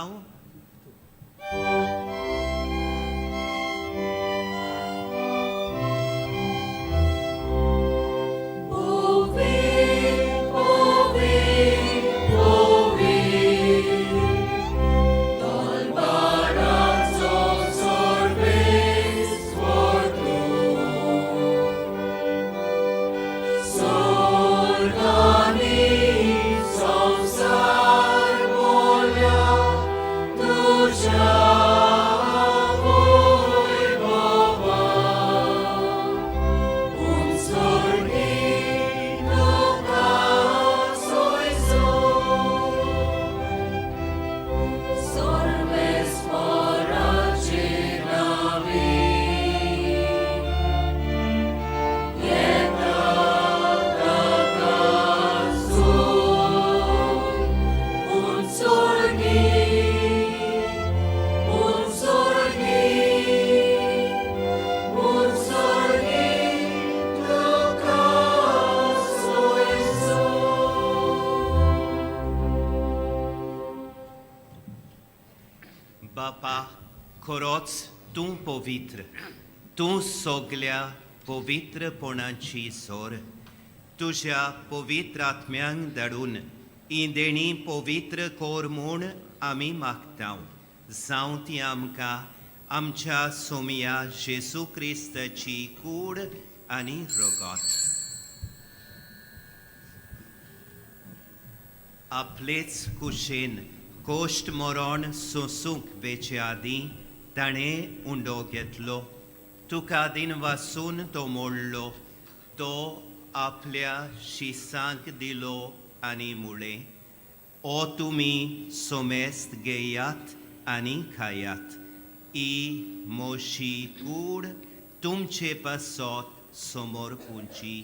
बापा, खरोच तूं पवित्र, तूं सगल्या पवित्रपणाची सोर. तुज्या पवित्र आत्म्यांक धाडून ही देणी पवित्र कोर म्हूण आमी मागता. जावं ती आमकां आमच्या सोमया जेजू क्रिस्ताची कूड आनी रगत. आपलेच कुशेन कोश्ट मरण सोंसूंक वेचे आदीं ताणें उंडो घेतलो. तुका दिनवासून तो मोडलो, तो आपल्या शिसांक दिलो आनी मुळें, ओ तुमी सोमेस्त घेयात आनी खायात, ही मोशी कूड तुमचे पासत समोर पुंची.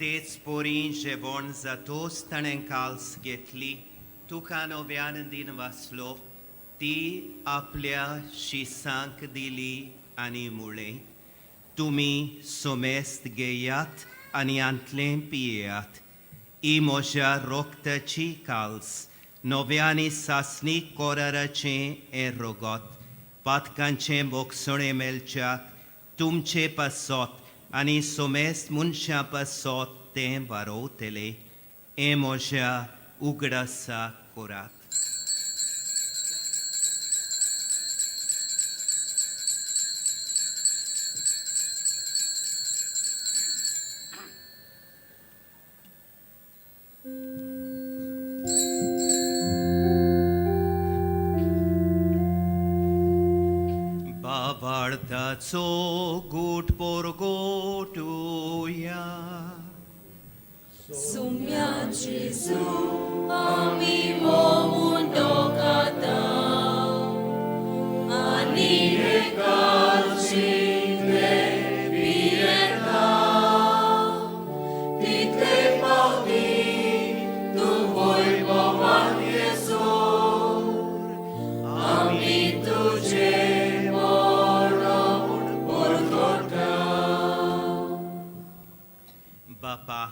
तेच पोरी जेवण जातोच ताणें काल्स घेतली, तुका नव्यान दिन वाचलो, ती आपल्या शिसांक दिली आनी मुळें, तुमी सोमेस्त घेयात आनी आंतलें पियेयात, ही म्हज्या रोगताची काल्स, नव्या आनी सासणीक कोराराचें हें रोगत, पातकांचें बोगसणें मेळच्याक तुमचे पासत आनी सोमेस्त मनशां पासत तें वारोवतलें. हें म्हज्या उगडासा करात. बाबार्थाचो गूट पोरगोटुया. सुम्या जेजू आमी मोहून तोकाता आनी जितले पियेता तितले पावटी तूं वैभवान येसोर आमी तुजें मरण परतता. बापा,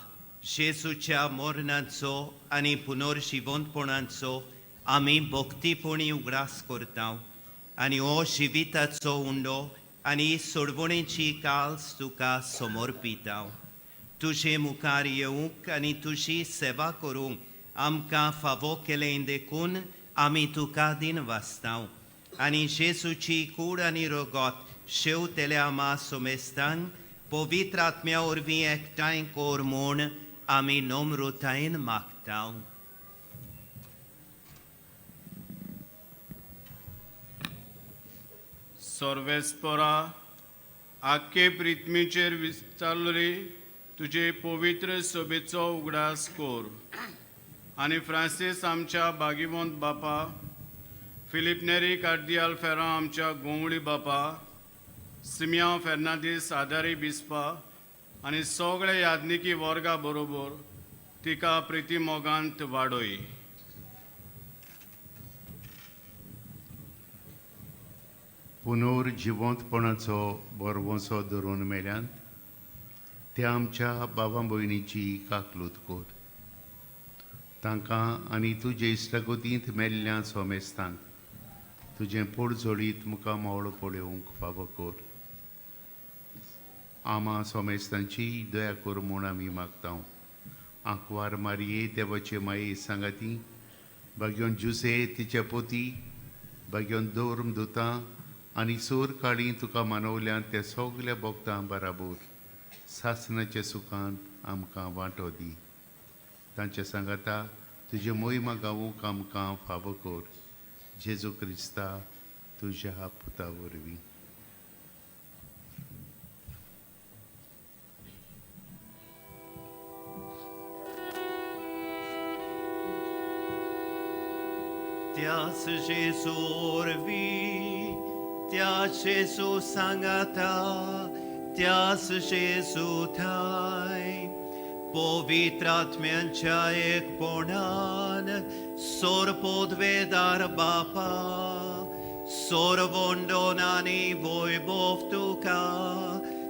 जेजूच्या मरणाचो आनी पुनर्जिवंतपणाचो आमी भक्तीपणी उगडास करता आनी हो जिविताचो उंडो आनी सोडवणेची काल्स तुका समर्पिता. तुजे मुखार येवंक आनी तुजी सेवा करूंक आमकां फावो केलें देखून आमी तुका दिन वाचता आनी जेजूची कूड आनी रगत शेवतेल्या आमा सोमेस्तांक पवित्र आत्म्या वरवीं एकठांय कर म्हूण आमी नम्रतायेन मागता. सर्वेस्परा, आख्खे प्रिथ्मीचेर विस्तारली तुजे पवित्र सभेचो उगडास कोर आनी फ्रांसीस आमच्या भागीवंत बापा, फिलीप नेरी कार्दियाल फेरा आमच्या गोंवळी बापा, सिमियांव फेर्नांदीस आदारी बिस्पा आनी सगळे याज्ञिकी वर्गा बरोबर तिका प्रिती मोगांत वाडय. पुनर्जिवंतपणाचो बरवंसो धरून मेल्यान त्या आमच्या बाबा भयणीची काकलूत कोर. तांकां आनी तुजे इश्टागतींत मेल्ल्या सोमेस्तांक तुजें पोडजोडीत मुखार मोळ पळोवंक फावो कोर. आमा सोमेस्तांची दया कर म्हूण आमी मागता. आंकवार मारये देवाचे माये सांगाती बागयोन जुसे तिच्या पोती बागयोन दौर्म दुतां आनी सोर काळी तुका मानवल्यान त्या सगल्या भोगतां बराबर सासणाच्या सुखान आमकां वांटो दी. तांच्या सांगाता तुजे मोहिमा गावूंक आमकां फावो कर. जेजू क्रिस्ता तुज्या पुता वरवीं. त्याच जेजू वरवीं, त्याच जेजू सांगाता, त्याच जेजू ठांय पवित्र आत्म्यांच्या एकपणान सोरपोदवेदार बापा, सोरवंडोन आनी वैभव तुका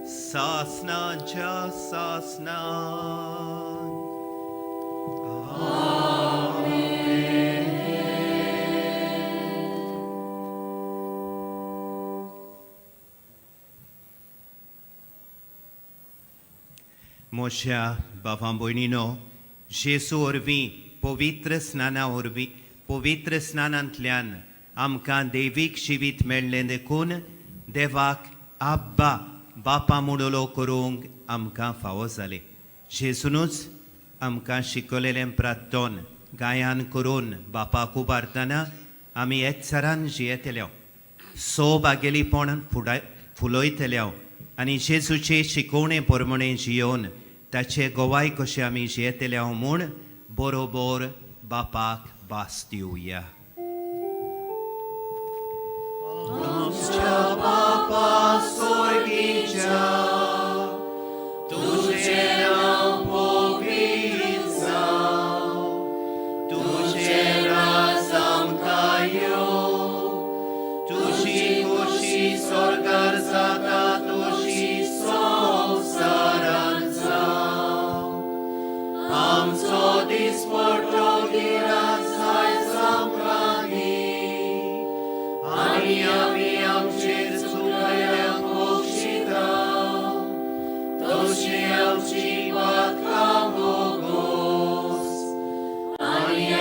सासनाच्या सासनान. मोश्या बाबा भयणीनो, जेजू वरवीं पवित्र स्नाना वरवीं पवित्र स्नानांतल्यान आमकां दैवीक जिवीत मेळ्ळें देखून देवाक आब्बा बापा म्हूण करूंक आमकां फावो जालें. जेजूनच आमकां शिकयलेलें प्रार्थन गायन करून बापाक उबारतना आमी एकचारान जियेतले, सोब आगेलीपण फुलयतले आनी जेजूचे शिकोवणे प्रमाणे जियोवन ताचे गोवाय कशें आमी जियेतले म्हूण बरोबर बापाक भास दिवया. आमच्या बापा स्वर्गीच्या, तुजें नांव पवित्र जावं, तुजें राज आमकां येवं, तुजी खोशी स्वर्गार जाता तशी संवसारांत जावं. आमचो दिसपट्टो गिरास आयज आमकां दी आनी आमी आमचेर चुकयल्यांक बक्षिता तशी आमची पातकां भोगोस आनी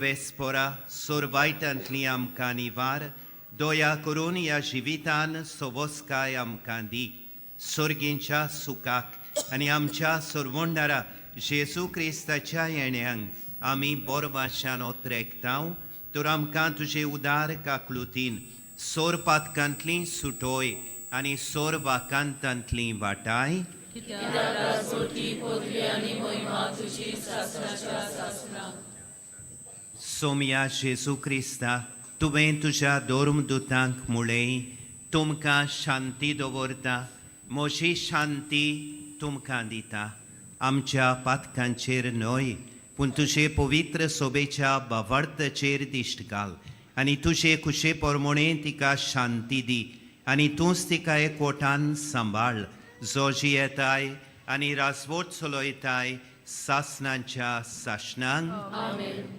सोर्वेस्पोरा, सोरवायटांतली आमकां निवार, दया करून ह्या जिवितान सोबोसकाय आमकां दी. सोर्गींच्या सुखाक आनी आमच्या सोरवंडारा जेजू क्रिस्ताच्या येण्यांक आमी बोरवाशान ओत्रेकतांव. तर आमकां तुजे उदार काकलुतीन सोर पातकांतली सुटोय आनी सोर वाकांतांतली वाटाय. सोमया जेजू क्रिस्ता, तुवें तुज्या धर्मदुतांक मुळें, तुमकां शांती दवरता, म्हजी शांती तुमकां दिता. आमच्या पातकांचेर न्हय पूण तुजे पवित्र सोबेच्या बावार्थाचेर दिश्ट घाल आनी तुजे खुशे प्रमाणे तिका शांती दी आनी तूंच तिका एकवटान सांबाळ, जो जियेताय आनी राजवट चलयताय सासनांच्या सासणांक.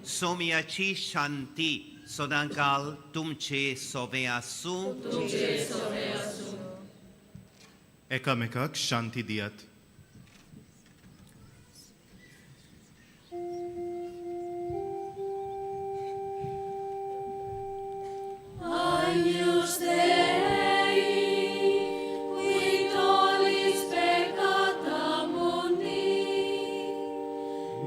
सोमयाची शांती सदांकाल तुमचे सोबे आसूं. एकामेकाक शांती दियात. Agnus Dei, qui tollis peccata mundi,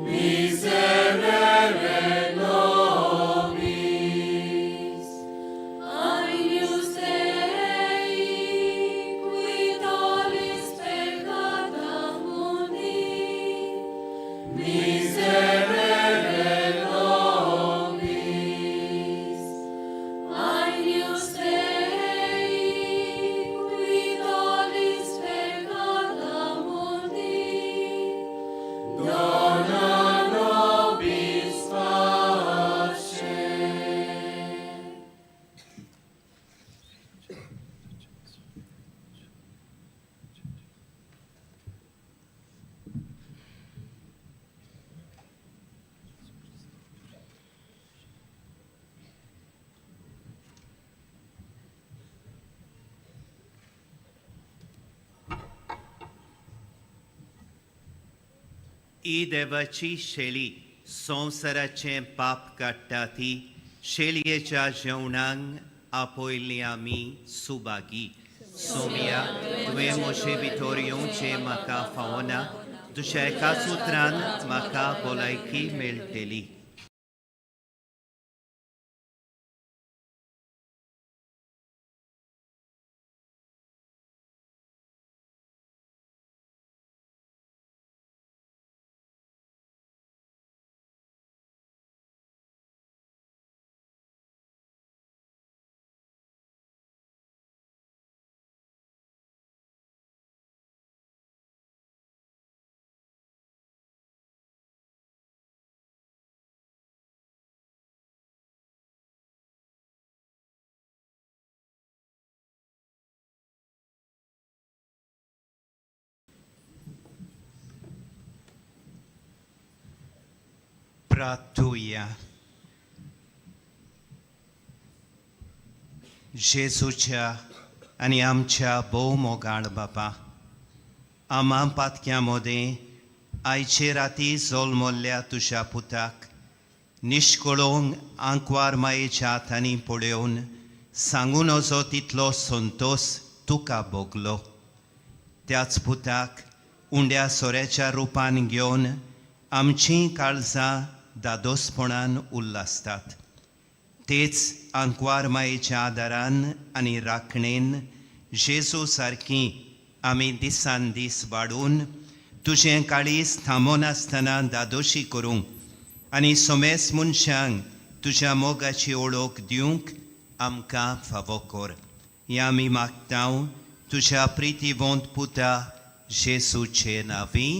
miserere nobis. Agnus Dei, qui tollis peccata mundi, miserere nobis. Agnus Dei, qui tollis peccata mundi, dona nobis pace. ही देवाची शेली संवसाराचें पाप काडटा ती शेलयेच्या जेवणांक आपयल्ली आमी सुभागी. सोमया, तुवें म्हजे भितर येवचें म्हाका फावना, तुज्या एकाच उतरान म्हाका भलायकी मेळटली. प्रार्थुया. जेजूच्या आनी आमच्या भोव मोगाळ बापा, आमा पातक्यां मदें आयचे राती जल्मल्ल्या तुज्या पुताक निश्कळोंक आंकवार मायेच्या हातांनी पळोवन सांगू नजो तितलो संतोस तुका भोगलो. त्याच पुताक उंड्या सोऱ्याच्या रुपान घेवन आमचीं काळजां दादोसपणान उल्लासतात. तेच आंकवार मायेच्या आदारान आनी राखणेन जेजू सारकी आमी दिसान दीस वाडून तुजें काळीज थांबोनासतना दादोशी करूंक आनी सोमेस मनशांक तुज्या मोगाची ओळख दिवंक आमकां फावो कर. हें आमी मागता तुज्या प्रितीवंत पुता जेजूचे नांवी.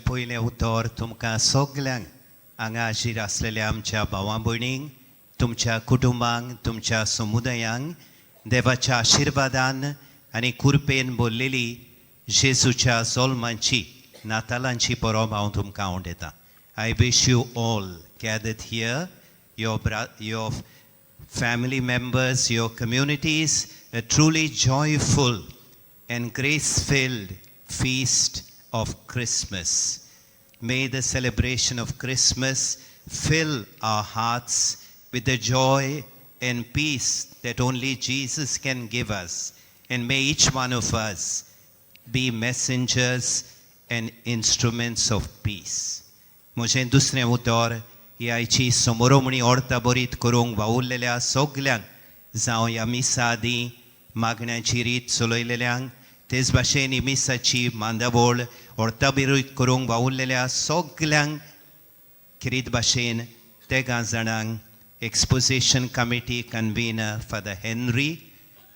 पयलें उतर तुमकां सगल्यांक हांगा हाजीर आसलेल्या आमच्या भावां भयणींक, तुमच्या कुटुंबांक, तुमच्या समुदायांक देवाच्या आशिर्वादान आनी कृपेन भरलेली जेजूच्या जल्माची नातालांची परब हांव तुमकां आवडटा. I wish you all gathered here, your family members, your communities, a truly joyful and grace-filled feast of Christmas. May the celebration of Christmas fill our hearts with the joy and peace that only Jesus can give us. And may each one of us be messengers and instruments of peace. म्हजें दुसरें उतर ही आयची समोरोमणी ओर्ता बरीत करूंक वावुरलेल्या सगल्यांक, जावं ह्या मिसा आदीं मागण्याची रीत चलयलेल्यांक, तेच भाशेन ही मिसाची मांदावळ ओर्ता बिरीत करूंक वावुरलेल्या सगल्यांक, खेरीत भाशेन तेगां जाणांक, exposition committee convener Father Henry,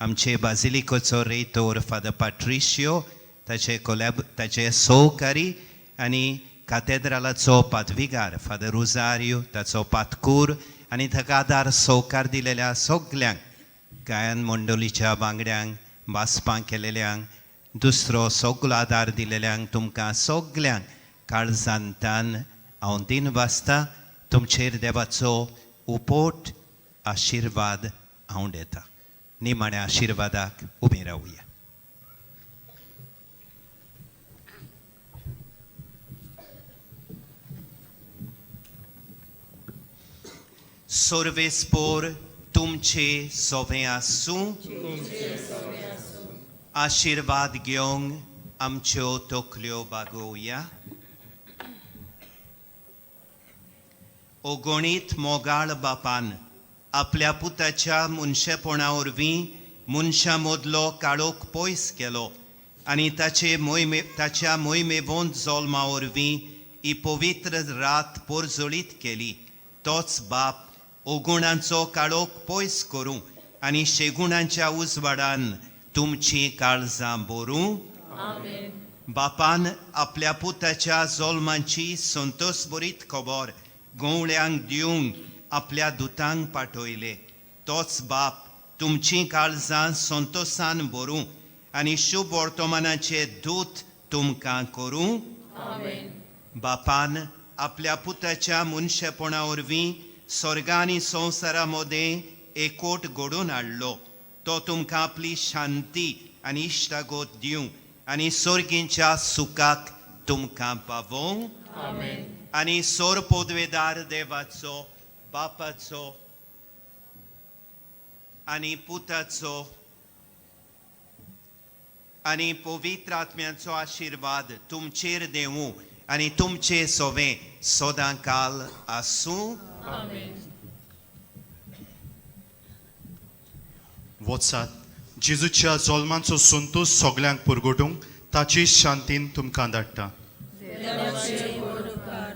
आमचे बाजिलिकोचो रेतोर फादर पाट्रिशियो, ताचे कोलॅब ताचे सहकारी, आनी कातेद्रालाचो पादविगार फादर रोजारियो, ताचो पातकूर आनी ताका आदार सहकार दिलेल्या सगल्यांक, गायन मंडळीच्या वांगड्यांक, वाचपां केलेल्यांक, दुसरो सगलो आदार दिलेल्यांक, तुमकां सगल्यांक काळजांतान हांव दिन वाचता. तुमचेर देवाचो उपोट आशिर्वाद हांव दिता. निमाण्या आशिर्वादाक उबीं रावया. सर्वेस्पोर तुमचे सोवें आसूं. आशिर्वाद घेवंक आमच्यो तकल्यो बागोवया. अगणीत मोगाळ बापान आपल्या पुताच्या मनशेपणा वरवीं मनशां मदलो काळोख पयस केलो आनी ताचे मोहिमे ताच्या मोहिमेवंत जल्मा वरवीं ही पवित्र रात परजळीत केली, तोच बाप अगुणांचो काळोख पयस करूं आनी शेगुणांच्या उजवाडान तुमचीं काळजां भरूं. बापान आपल्या पुताच्या जल्माची संतोषभरीत खबर गवळ्यांक दिवंक आपल्या दुतांक पाठयले, तोच बाप तुमचीं काळजां संतोशान भरूं आनी शुभ वर्तमानाचे दूत तुमकां करूं. बापान आपल्या पुताच्या मनशेपणा वरवीं स्वर्गा आनी संवसारा मदें एकवट घडोवन हाडलो, तो तुमकां आपली शांती आनी इश्टागत दिवं आनी सर्गींच्या सुखाक तुमकां पावोवं. आनी सोर पदवेदार देवाचो, बापाचो आनी पुताचो आनी पवित्र आत्म्याचो आशिर्वाद तुमचेर देवूं आनी तुमचे सोवे सदां काल आसूं. वचात, जेजूच्या जल्माचो संतोश सगल्यांक पुरगोटूंक ताची शांतीन तुमकां धाडटा. देवाचे व्हड उपकार.